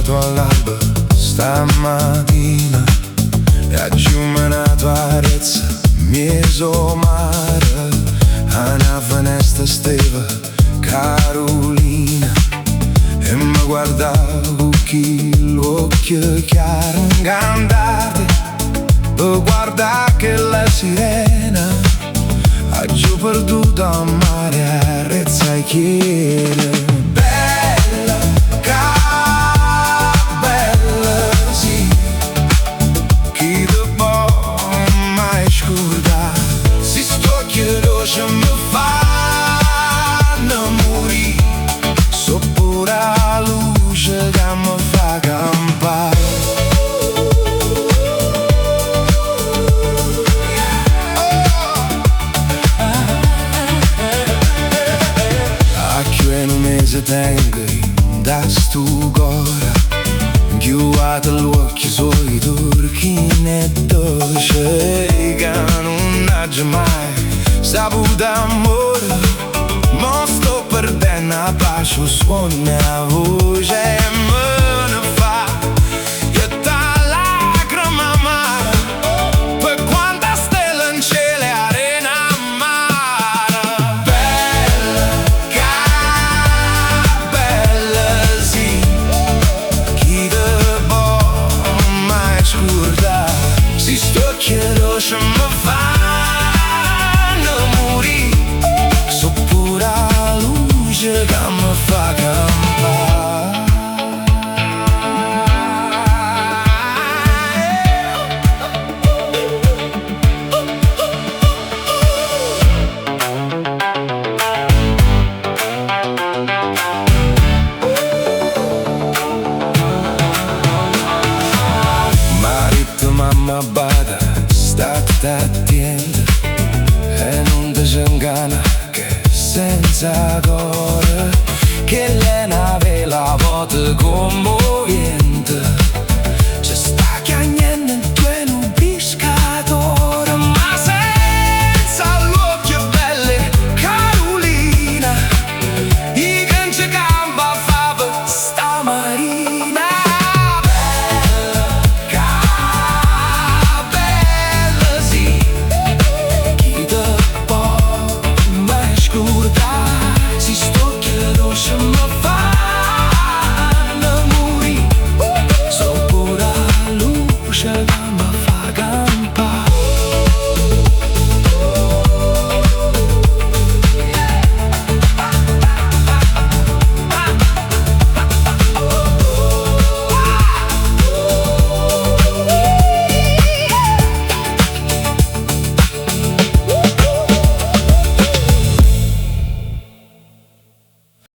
scetato all'alba stammatina e aggio menato 'a rezza 'mmiez' 'o mare. A na fenesta steva Carulina e me guardava cu chill'uocchie chiare 'ncantate. Pe guardà chella sirena aggio perduto a mare 'a rezza chiena. Bella, ca bella si', chi te po' mai scurdà? Si st'uocchie doce me fanno murì, so' pure 'a luce ca me fa campà. 'A cchiù 'e nu mese tengo dint' 'a stu core 'nchiuvato ll'uocchie suoje turchine e doce ca nun aggio mai saputo ammore. Mo sto perdenno 'a pace, 'o suonno e 'a voce e me ne fa jettà lacreme amare pe quanta stelle 'ncielo e 'a rena a mare. Bella, ca bella si', chi te po' mai scurdà? Si st'uocchie doce me fanno murì, so' pure 'a luce ca me fa campà. M'ha ditto mamma bada, statte attiento e nun te ce 'nganna che senza core. Chella è na vela a vote comme.